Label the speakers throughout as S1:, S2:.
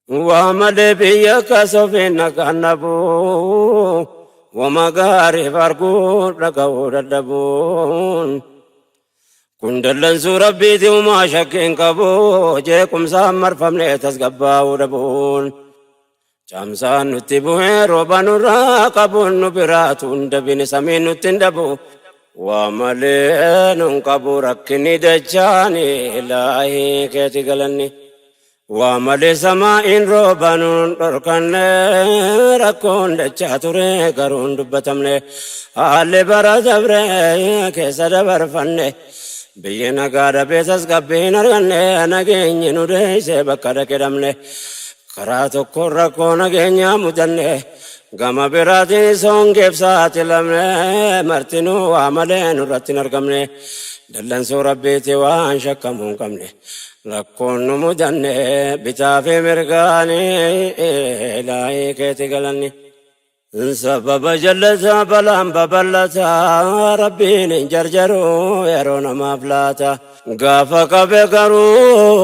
S1: Waa malee biyya kasofiin nagaan dhabuu, wama gaariif arguun dhaga'uu dadhabuun. Kun dallansuu Rabbiiti umaa shakkiin qabu, jeequmsaan marfamne tasgabbaa'uu dhabuun. Caamsaan nutti bu'ee rooba nurraa qabuun nu biraatu hin dabine samiin nutti hin dhabu. Waa malee nun qabu rakkinni dachaani ilaahii keeti galanni. Waa malee samaa'iin rooba nun dhorkanne rakkoon dachaa ture garuu hin dubbatamne. Haalli bara dabre keessa dabarfanne biyyi nagaa dhabee tasgabbii hin arganne nageenyi nu deeyse bakka dhaqe dhabne. Karaa tokkoon rakkoo nageenyaa mudanne gama biraatiin hongeef saaxilamne martinuu waa malee nurratti hin argamne dallansuu Rabbiiti waan shakkamuu hin qabne rakkoon nu mudanne bitaa fi mirgaanii ilaahii keeti galanni. Sababa jallataa balaan babal'ataa Rabbiin hin jarjaru yeroo namaaf laata. Gaafa qabe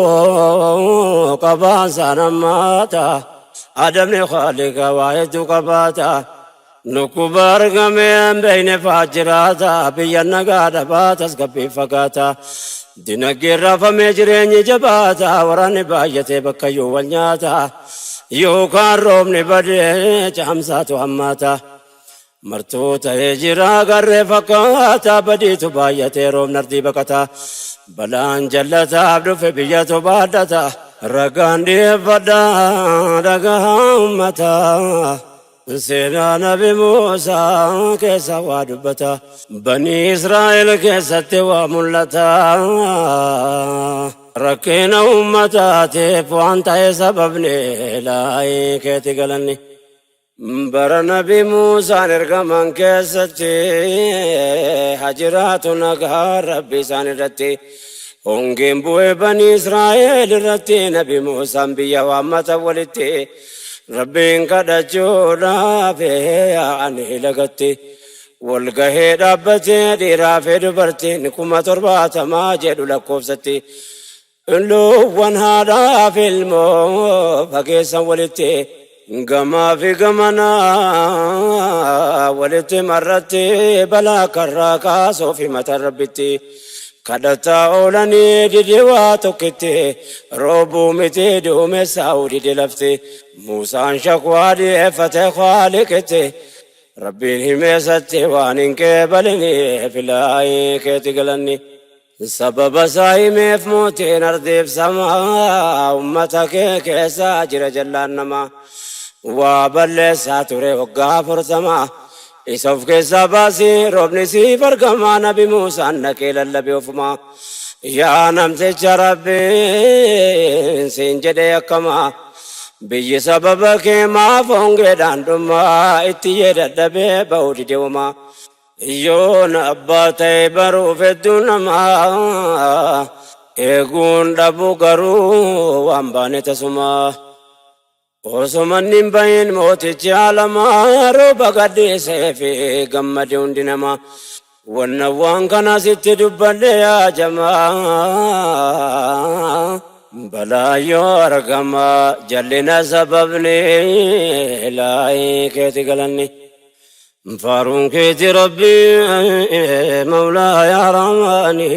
S1: garuu qabaan hammaata. Adabni Khaaliqa waa hedduu qabaata. Dhukkuba argamee hin beekne fa'aa jiraata. Biyya nagaa dhabaa tasgabbii fagaata. Dinagdeen raafamee jireenyi jabaata. Waraanni baay'atee bakkayyuu wal nyaata. Yookaan roobni badee caamsaatu hammaata. Martuu ta'ee jira garree fakkaata badiitu baay'atee roobni ardii baqata. Balaan jallataaf dhufe biyyatu baadhata. Ragaan dhiyeeffadha dhagaa uummataa. Seenaa Nabi Muusaa keessa waa dubbata. Banii Israa'el keessatti waa mul'ata. Rakkina uummataatiif waan ta'e sababni ilaahii keeti galanni. Bara Nabi Muusaan ergaman keessatti hajiraatu nagaa Rabbi isaan irratti. Hongeen bu'ee Banii Israa'el irratti Nabi Muusaan biyya waammata walitti. Rabbiin kadhachuudhaaf yaa'anii lagatti. Walgahee dhaabbatee dhiiraa fi dubartiin 70,000 jedhu lakkoofsatti. Loowwan haadhaa fi ilmoo fageessan walitti. Gamaa fi gamanaa walitti marratti balaa karraa kaasuu fi mataa Rabbitti. Kadhataa oolanii dide waa tokkitti roobuu miti duumessaa'uu dide lafti. Muusaan shakwaa dhiyeeffate Khaaliqitti. Rabbiin himeessatti waan hin qeebaliniif ilaahii keeti galanni. Sababa isaa himeef mootiin ardiif samaa ummata kee keessa jira jallaan namaa. Waa balleessaa ture waggaa 40 isa of keessaa baasii roobni siif argamaa Nabi Muusaan dhaqee lallabe ofumaa. Yaa namticha Rabbiin siin jedhee akkamaa biyyi sababa kee maaf hongeedhaan dhumaa itti yee dadhabee ba'uu dide homaa. Yoon abbaa ta'e baruuf hedduu namaa eeguun dhabu garuu waan baane tasumaa. Osoo manni hin bahin mootichi aalamaa rooba gadhiisee fi gammade hundi namaa. Wanna waan kana sitti dubbadhe yaa jamaa. Balaa yoo argama jallina sababni ilaahii keeti galanni. Faaruun keeti Rabbi Mawlaa yaa Rahmaani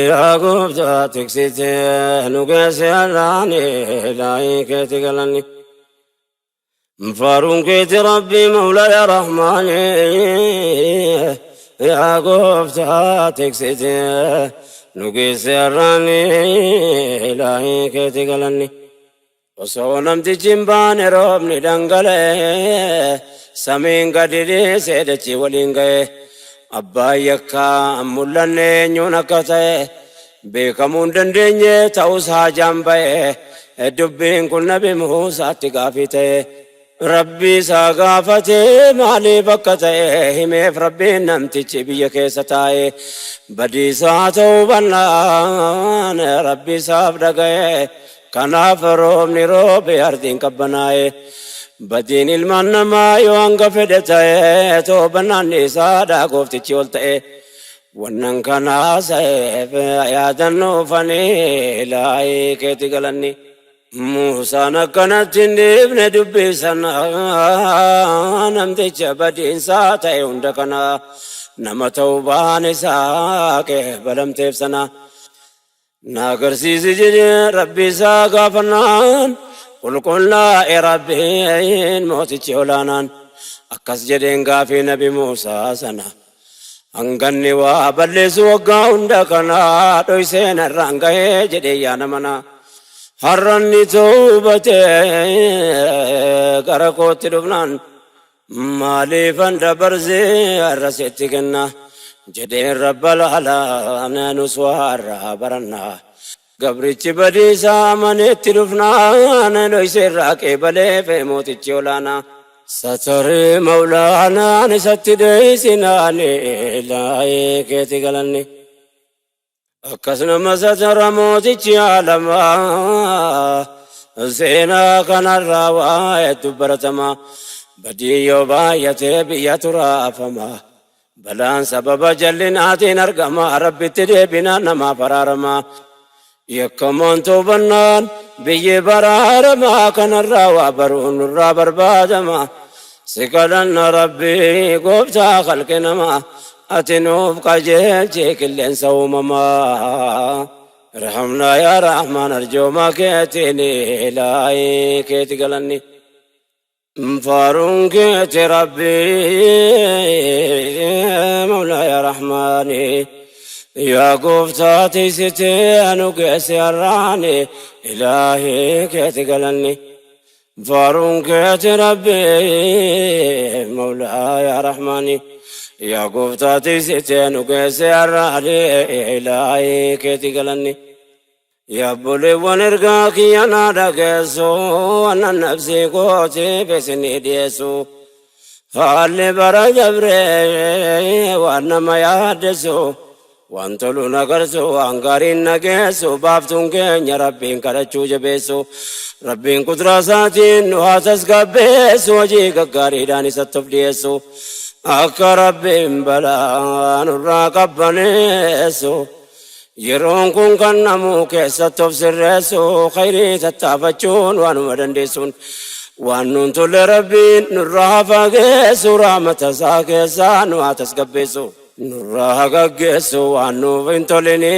S1: yaa gooftaa tiksite nu geesse har'aani ilaahii keeti galanni. Faaruun keeti Rabbi Mawlaa yaa Rahmaani yaa gooftaa tiksite nu geesse har'aani ilaahii keeti galanni. Osoo namtichi hin baane roobni dhangala'e samiin gadi dhiisee dachii waliin ga'e. Abbaan yakkaa hin mul'anne eenyuun akka ta'e beekamuu hin dandeenye ta'us haajaan ba'e. Dubbiin kun Nabi Muusaatti gaafii ta'e. Rabbi isaa gaafate maaliif akka ta'e himeef Rabbiin namtichi biyya keessa taa'e badiisaa ta'uu bannaan Rabbi isaaf dhaga'e. Kanaaf roobni roobe ardiin qabbanaa'e. Badiin ilmaan namaa yoo hanga fedhe ta'e toobannaan isaadha gooftichi ol ta'e. Wannan kanaa sa'eef yaadannoo fanii ilaahii keeti galanni. Muusaan akkanatti hin dhiifne dubbii sana, namticha badiinsaa ta'e hunda kana, nama tawbaan isaa qeebalamteef sana. Na agarsiisi jedhee Rabbi isaa gaafannaan, qulqullaa'e Rabbiin mootichi olaanaan. Akkas jedheen gaafii Nabi Muusaa sana. Hanganni waa balleessu waggaa hunda kana dhoysee narraan gahee jedhee yaa namana. Har'anni tawbatee gara kootti dhufnaan, maaliifan dabarsee har'a sitti kenna jedheen Rabbal alaa. Nus waa irraa barannaa. Gabrichi badiisaa amaneetti dhufnaan, dhoysee irraa qeebaleef mootichi olaanaa. Satarii Mawlaanaan isatti dheeysinaan, ilaahee keeti galanni. Akkas nama satara mootichi aalamaa. Seenaa kanarraa waa hedduu baratama. Badii yoo baay'atee biyya turaafama. Balaan sababa jallinaatiin argama. Rabbitti deebinaan namaaf araarama. Yakkamaan toobannaan biyyi baraarama. Kanarraa waa baruun nurraa barbaadama. Si kadhanna Rabbii gooftaa khalqi namaa. Ati nuuf qajeelchi qilleensa uumamaa. Irhamnaa yaa Rahmaan arjooma keetiin, ilaahii keeti galanni. Faaruun keeti Rabbii Mawlaa yaa Rahmaani. Yaa gooftaa tiisitee anu geesse har'aani, ilaahii keeti galanni. Faaruun keeti Rabbii Mawlaa yaa Rahmaani. Yaa gooftaa tiisitee anu geesse har'aani, ilaahii keeti galanni. Yaa obboleewwan, ergaa kiyya naa dhageessu, wannan nafsii kootiif isinii dhiyeessu. Haalli bara dabree waan nama yaaddessu, waan tolu nagarsu, waan gaariin nageessu, baaftuun keenya Rabbiin kadhachuu jabeessu. Rabbiin kuduraa isaatiin nu haa tasgabbeessu, hojii gaggaariidhaan isatti of dhiyeessu. Akka Rabbiin balaa nurraa qabbaneessu. Yeroon kun kan namuu keessatti of sirreessu, khayrii tattaafachuun waanuma dandeessuun. Waan nuun tolle Rabbiin nurraa haa fageessu, rahmata isaa keessaa nu haa tasgabbeessu. Nurraa haa gaggeessu waan nuuf hin tolini,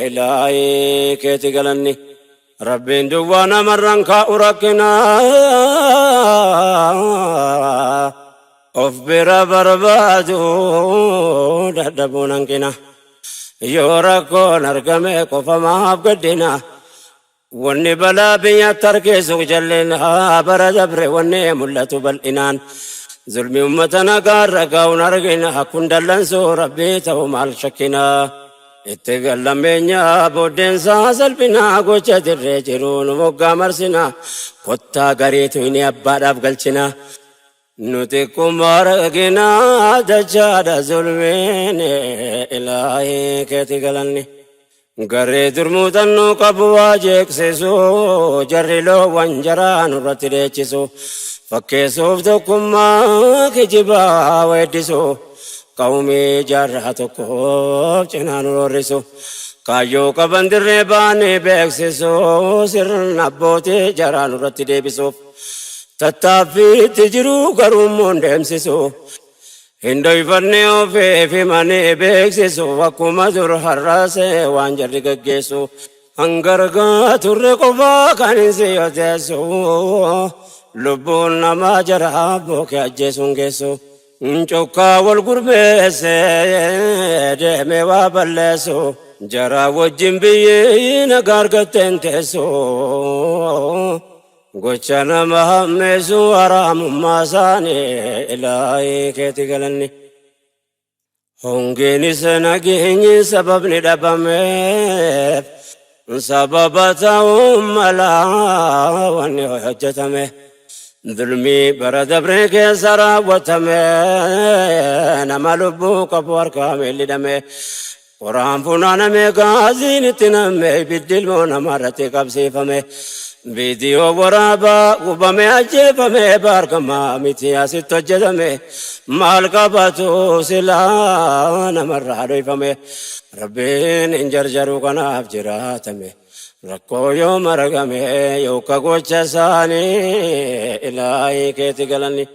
S1: ilaahii keeti galanni. Rabbiin duwwaa namarraan kaa'u rakkina. Of bira barbaadu dadhabuun hanqina. Yoo rakkoon argame qofa maaf gaddina? Wanni balaa biyyatti harkisu jallina. Bara dabre wanni mul'atu bal'inaan, zulmi ummata nagaarra gaa'uun argina. Kun dallansuu Rabbii ta'u maal shakkina? Itti gallameenya booddeensaa salphina. Gocha dirree jiru nu moggaa marsina. Kottaa gariitu inni abbaadhaaf galchina. Nuti kuma argina dachaadha zulmiin, ilaahii keeti galanni. Garee durmuutannoo qabu waa jeeqsisu, jarri loowwan jaraa nurratti dheechisu. Fakkeessuuf tokkummaa kijibaa weeddisu. Qawmii jaarraa tokkoof cinaa nu roorrisu. Kaayyoo qaban dirree baanii beeksisu, sirna abbootii jaraa nurratti deebisuuf. Tattaaffiitti jiru garuu immoo hin deemsisu. Hin dhoyfanne ofiif himanii beeksisu, akkuma dur har'aasee waan jarri gaggeessu. Hangargaa turre qofaa kan hin siyoteessu. Lubbuun namaa jara bookee ajjeesuun geessu. Cokkaa wal gurmeesse deemee waa balleessu. Jara wajjin biyyi nagaa argatteen teessu. Gocha nama hammeessu haraamummaa isaanii, ilaahii keeti galanni. Hongeenis nageenyi sababni dhabameef, sababa ta'uu malaa wanni hojjetame. Zulmii bara dabree keessa raawwatame, nama lubbuu qabu harkaa miilli hidhame. Qoraan funaaname, gaaziin itti namme, ibiddi ilmoo namarratti qabsiifame. Viidiyoo waraabaa gubame, ajjeefame, baargamaa miti asitti hojjetame. Maal qabatu silaa namarraa dhoyfame? Rabbiin hin jarjaru, kanaaf jiraatame. Rakkoo yoom argame yooka gocha isaanii ilaahii keeti galanni.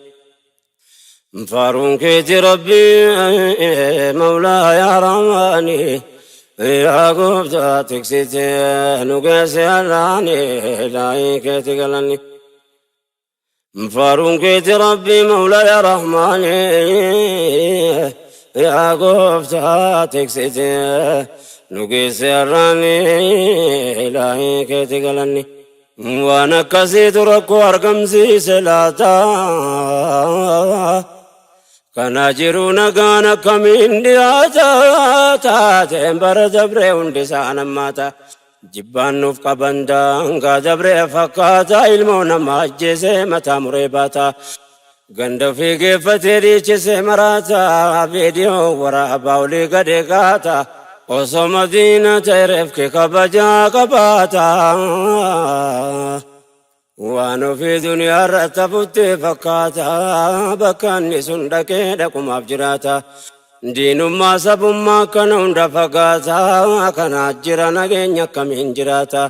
S1: Faaruun keeti Rabbii mawlaa yaa Rahmaani yaa gooftaa tiksite nu geesse har'aani ilaahii keeti galanni. Faaruun keeti Rabbii mawlaa yaa Rahmaani yaa gooftaa tiksite nu geesse har'aani ilaahii keeti galanni. Waan akkasiitu rakkoo argamsiise laata? Kana jiru nagaan akkamiin dhiyaata? Taateen bara dabree hundi isaa nammaata. Jibbaan nuuf qaban daangaa dabree fakkaata. Ilmoo nama ajjeesee mataa muree baata. Ganda ofii geeffatee dhiichisee maraata. Viidiyoo waraabaa olii gadi kaata. Osoo madiina ta'e reefki kabajaa qabaata. Waan ofii duniyaa irratti hafutti fakkaata. Bakka inni sun dhaqee dhaqumaaf jiraata. Diinummaa sabummaa kana hunda fagaata. Kana jira nageenya akkamiin jiraata.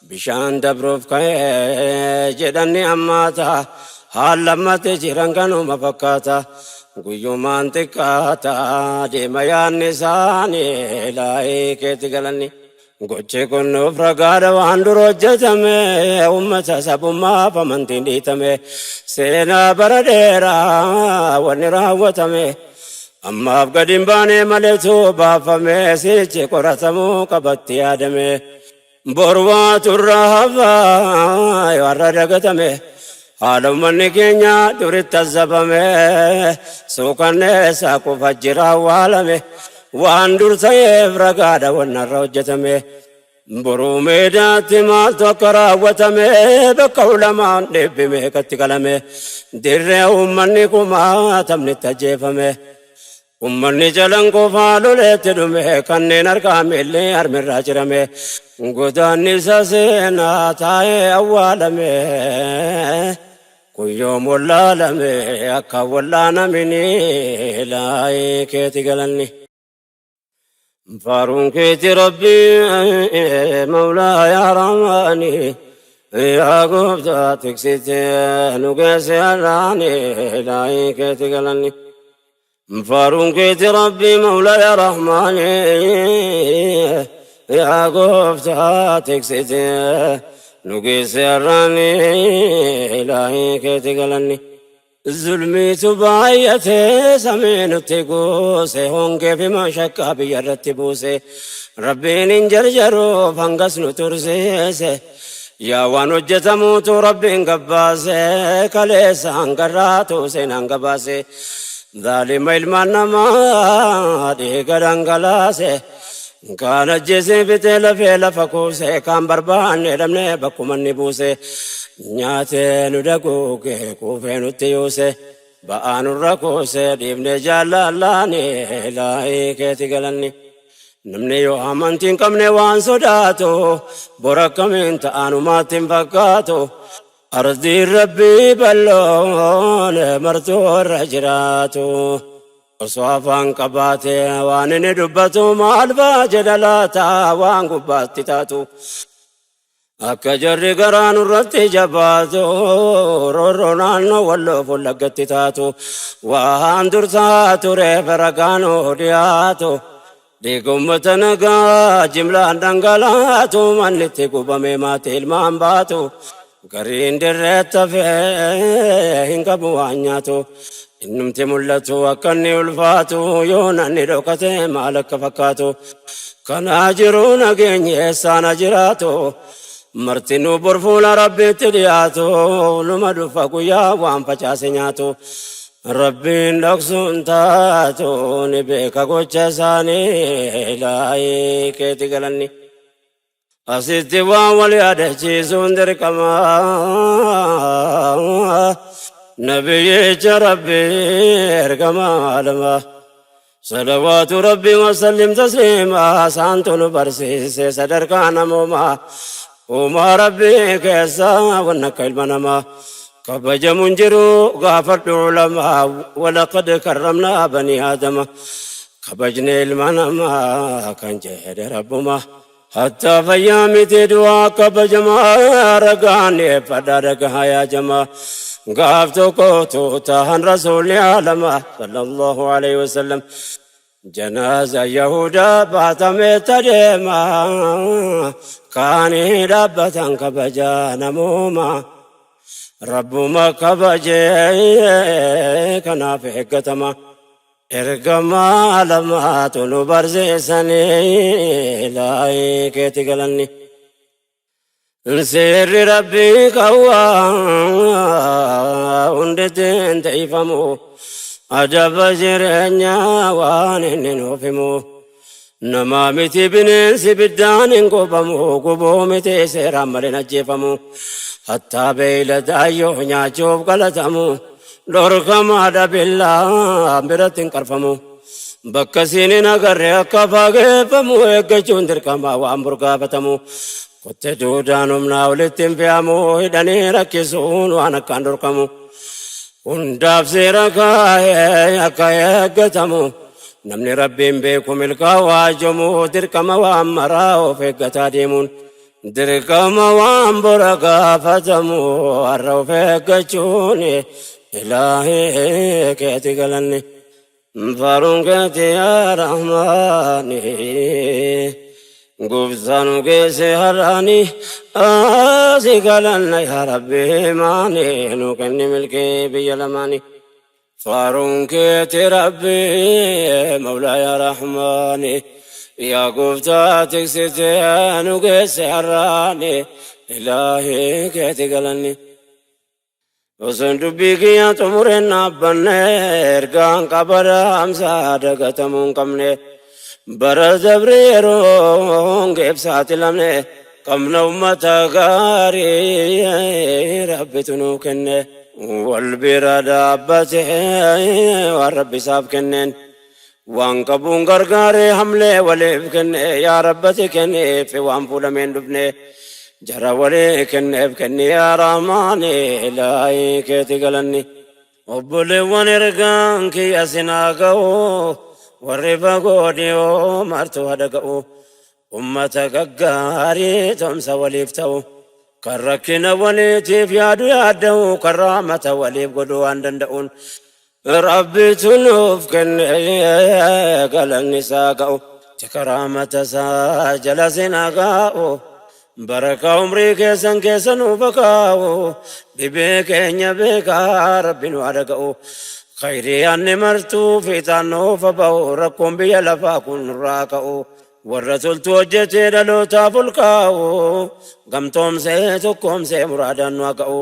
S1: Bishaan dabruuf ka'ee jedhan ni hammaata. Haala ammatti jiran kanuma fakkaata. Guyyumaan xiqqaata deema yaadni isaanii laayii keetti galanni. Gochi kun nuuf ragaadha waan dur hojjetame uummata sabummaaf amantiin dhiitame seenaa bara dheeraa wanni raawwatame ammaaf gadi hin baane maleetu baafame sichi qoratamuu qabatti yaadame boru waatu irraa hafa yoo har'a dagatame haala uummanni keenya duritti azzabame suukanneessaa kufa jira awwaalame waan dur ta'eef ragaadha wanna irra hojjetame boruu meedaatti maaltu akka raawwatame bakka ulamaan dhibbi meeqatti qalame dirree uummanni kumaatamni itti ajjeefame Ummanni Calanqoo faa loleetti dhume kanneen harkaa miilli harmirraa cirame godaannisa seenaa taa'ee awwaalame kun yoom wallaalame akka wallaanamini laayii keeti galanni. Faaruun keeti Rabbii mawlaa yaa Rahmaani yaa gooftaa tiksite nu geesse har'aani laayii keeti galanni. Faaruun keeti Rabbii mawlaa yaa Rahmaani yaa gooftaa tiksite nu geesse har'aani ilaahii keeti galanni. Zulmiitu baay'ate samii nutti guuse hongee fi mashakkaa biyya irratti buuse Rabbiin hin jarjaruuf hangas nu tursiise yaa waan hojjetamuutu Rabbiin gabbaase kaleessa hangarraatu seenaan gabaase zaalima ilmaan namaa dhiiga dhangalaase kaan ajjeesee fixee lafee lafa kuuse kaan barbaanne dhabne bakkuma inni buuse nyaatee nu daguuge kuufee nutti yuuse ba'aa nurra kuuse dhiifne jaallallaani laayii keeti galanni. Namni yoo amantii hin qabne waan sodaatu bor akkamiin ta'anumaatti hin fakkaatu. Ardiin Rabbii bal'oon martuu irra jiraatu. Osoo afaan qabaate waan inni dubbatu maal fa'a jedha laata waan gubbaatti taatu. Akka jarri garaa nurratti jabaatu roorroo naannoo Walloo Wallaggatti taatu waan dur ta'aa tureef ragaan dhiyaatu dhiiga ummata nagaa jimlaan dhangalaatu manni itti gubame maatii ilmaan baatu gariin dirreetti hafee hin qabu waan nyaatu innumti mul'atu akka inni ulfaatu yoo nanni dhokate maal akka fakkaatu Kanaa jiru nageenyi eessaan ha jiraatu Martinuu bor fuula Rabbiitti dhiyaatu Numa dhufa guyyaa waan facaase nyaatu Rabbiin dhoksuun taatu ni beeka gocha isaanii Ilaahii keeti galanni. Asitti waan wal yaadachiisuun dirqama. Nabiyyicha Rabbi ergama alama. Salawaatu Rabbi wasallim tasliima saantu nu barsiise sadarkaa namoomaa. Uumaa Rabbi keessa wanna akka ilma namaa. Kabajamuun jiru gaafadhu ulamaa walaqad karramnaa banii aadama. Kabajne ilma namaa kan jedhe Rabbuma. Hattaa fayyaa miti du'aa kabajamaa ragaan dhiyeeffadhaa dhagahaa yaa jamaa. Gaaf tokko tuutahan rasuulli alama sallallahu alaihi wasallam. Janaaza Yahudaa baatamee tadeema kaanii dhaabbatan kabajaa namooma. Rabbuma kabajee kanaaf eeggatama. Ergamaa lamaatu nu barsiisanii ilaahii keeti galanni. Seerri Rabbii qawwaa hundittiin teeyfamu adaba jireenyaa waan inni nuuf himu. Namaa miti bineensi biddaan hin gubamu gubuu miti seeraan malee hin ajjeefamu. Hattaa beeyladaayyoo nyaachuuf qalatamu dhorkamaadha billaan biratti hin qarfamu. Bakka siin hin agarre akka fageeffamu eeggachuun dirqama waan burgaafatamu. Kotte duudaan humnaa olitti hin fe'amu hidhanii rakkisuun waan akkaan dhorkamu. Hundaaf seera kaa'ee akka eeggatamu. Namni Rabbiin beeku milkaa'u haajomu dirqama waan maraa of eeggataa deemuun. Dirqama waan bora gaafatamu har'a of eeggachuun ilaahii keeti galanni. Faaruun keeti yaa Rahmaani. Gooftaa nu geesse har'aani si galanna yaa Rabbi maani nu kenni milkii biyya lamaani. Faaruun keeti Rabbi Mawlaa yaa Rahmaani yaa gooftaa tiksitee nu geesse har'aani ilaahii keeti galanni. Osoon dubbii kiyya xumureen dhaabbanne ergaan qaba dhaamsa dagatamuu hin qabne. Bara dabre yeroo hongeef saaxilamne qabna ummata gaarii Rabbitu nuu kenne. Wal bira dhaabbate waan Rabbi isaaf kenneen. Waan qabuun gargaaree hamlee waliif kenne yaa Rabbati kenniif waan fuudhameen dhufne. Jara walii kenneef kenni yaa Rahmaani ilaahii keeti galanni. Obboleewwan ergaan kiyya sinaa ga'u warri fagoo dhiyoo martuu haa dhaga'u. Ummata gaggaarii tumsa waliif ta'u kan rakkina waliitiif yaadu yaadda'u kan rahmata waliif godhu waan danda'uun Rabbitu nuuf kenne galanni isaa ga'u tika rahmata isaa jala sin haa kaa'u barakaa umrii keessan keessa nuuf haa kaa'u dhibee keenya beekaa Rabbi nu haa dhaga'u khayrii yaanni martuu fiixaan nuuf haa ba'u rakkoon biyya lafaa kun nurraa ka'u warra toltuu hojjetee dhalootaaf ol kaa'u gamtoomsee tokkoomsee muraadaan nu haa ga'u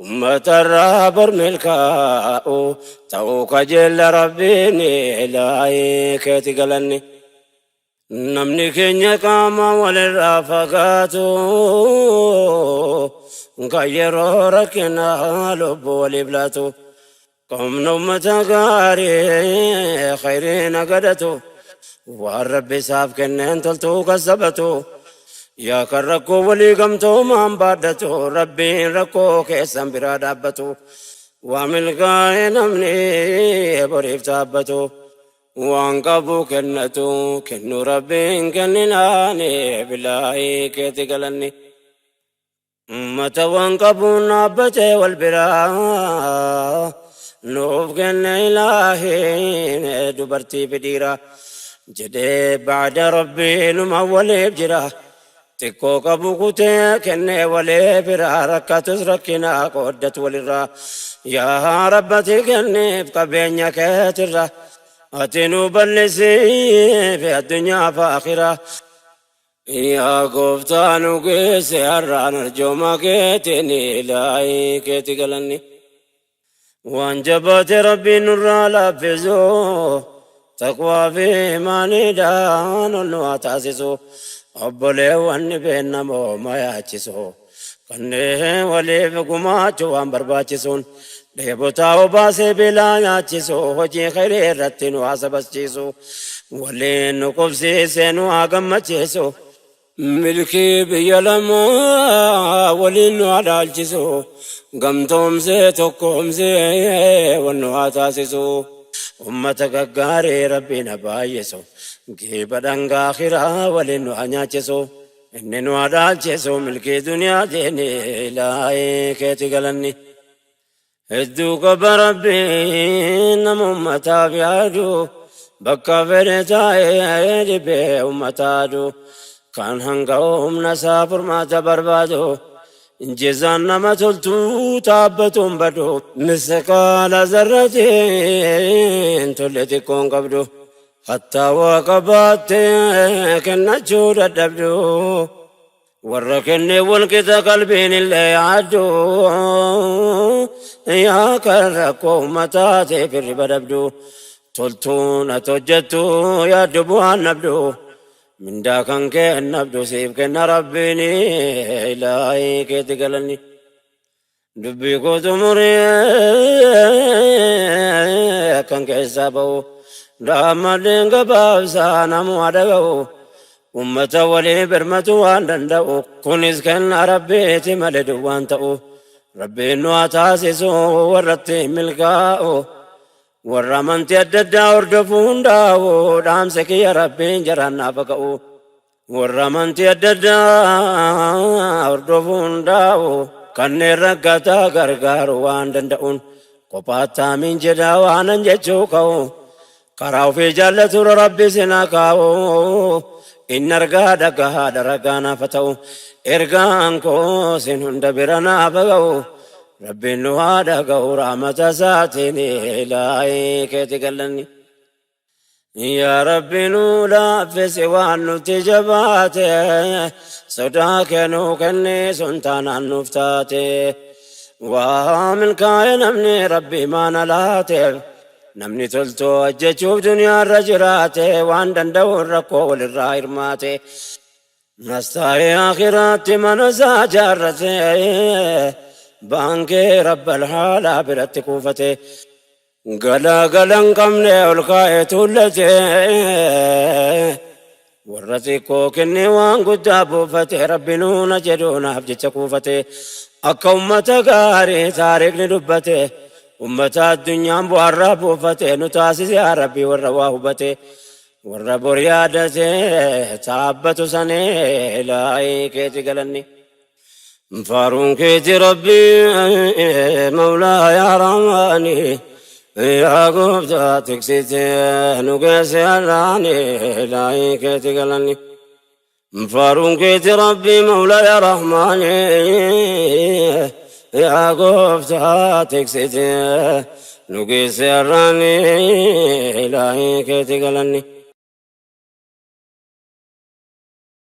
S1: ummatarraa bor milkaa'u ta'uu kajeella Rabbiin ilaahii keeti galanni. Namni keenya qaama walirraa fagaatu kan yeroo rakkinaa lubbuu waliif laatu. Qabna ummata gaarii khayrii nagadatu waan Rabbi isaaf kenneen toltuu kassabatu. Yaa kan rakkoo walii gamtoomaan baadhatu Rabbiin rakkoo keessan biraa dhaabbatu. Waa milkaa'e namni boriif dhaabbatu. Waan qabu kennatu kennu Rabbiin kenninaani bilaahii keeti galanni. Ummata waan qabuun dhaabbatee wal biraa nuuf kenne ilaahiin dubartii fi dhiira jedhee ba'da Rabbii numa waliif jira. Xiqqoo qabu kutee kennee walii bira rakkatus rakkina qooddatu walirraa. Yaa Rabbati kenniif qabeenya keetirra ati nu bal'isiif addunyaa fi akhiraa. Yaa gooftaa nu geesse har'aan arjooma keetiin ilaahii keeti galanni. Waan jabaate Rabbiin nurraa laaffisu taqwaa fi imaaniidhaan ol nu haa taasisu. Obboleewwan dhibeen namooma yaachisu. Kanneen waliif gumaachuu waan barbaachisuun dheebotaa obaasee beelaa nyaachisu hojii khayrii irratti nu haa sabaschiisu. Waliin nu qubsiisee nu haa gammachiisu. Milkii biyya lamaa waliin nu haa dhaalchisu. Gamtoomsee tokkoomsee wal nu haa taasisu. Ummata gaggaarii Rabbiin haa baay'isu. Geeba dhangaa akhiraa waliin nu haa nyaachisu. Inni nu haa dhaalchisu milkii duniyaatiin ilaahii keeti galanni. Hedduu qaba Rabbiin nama ummataaf yaadu bakka fedhe taa'ee dhibee ummataa adu kan hanga humna isaa furmaata barbaadu jezaan nama toltuu taabbatuun badu misqaala zarratiin tolle xiqqoon qabdu hattaa waa qabaattee kennachuu dadhabdu. Warra kennee wal qixa qalbiin illee yaaddu yaa kan rakkoo ummataa ta'eef hirriba dhabdu toltuun ati hojjettu yaaddu bu'aan dhabdu mindaa kan kee hin dhabdu siif kenna rabbiin ilaahii keeti galanni. Dubbii koo xumuree akkan keessaa ba'u daammadheen gabaabsaa namuu haa dhaga'u ummata walii birmatu waan danda'u kunis kennaa rabbiiti malee duwwaan ta'u rabbiin nu haa taasisu warratti milkaa'u warra amantii adda addaa hordofu hundaa'u dhaamsa kiyya rabbiin jaraan naaf haa ga'u. Warra amantii adda addaa hordofu hundaa'u kanneen rakkataa gargaaru waan danda'uun kophaatti aamiin jedhaa waanan jechuu ka'u karaa ofii jaallaturra rabbi isin haa kaa'u inni argaa dhagahaadha ragaa naaf haa ta'u ergaan koo isin hunda bira naaf haa ga'u rabbiin nu haa dhaga'u rahmata isaatiin ilaahii keeti galanni. Yaa Rabbi nuu laaffisi waan nutti jabaate sodaa kee nuu kenni sun taanaan nuuf taate waa milkaa'e namni Rabbi maana laateef namni toltuu hojjechuuf duniyaarra jiraate waan danda'uun rakkoo walirraa hirmaate Mastaa'ee akhiraatti mana isaa jaarrate baankee rabbal haalaa biratti kuufate Galaa gala hin qabne ol kaa'ee tuullate warra xiqqoo kennee waan guddaa buufate rabbi nuuna jedhu naaf jecha kuufate akka ummata gaarii taariikni dubbate ummata addunyaan bu'aarraa buufate nu taasise yaa rabbi warra waa hubate warra bor yaadate taabbatu sanee ilaahii keeti galanni. Faaruun keeti rabbi mawlaa yaa rahmaani yaa gooftaa tiksite nu geesse har'aani ilaahii keeti galanni. Faaruun keeti rabbi mawlaa yaa rahmaani yaa gooftaa tiksite nu geesse har'aani ilaahii keeti galanni.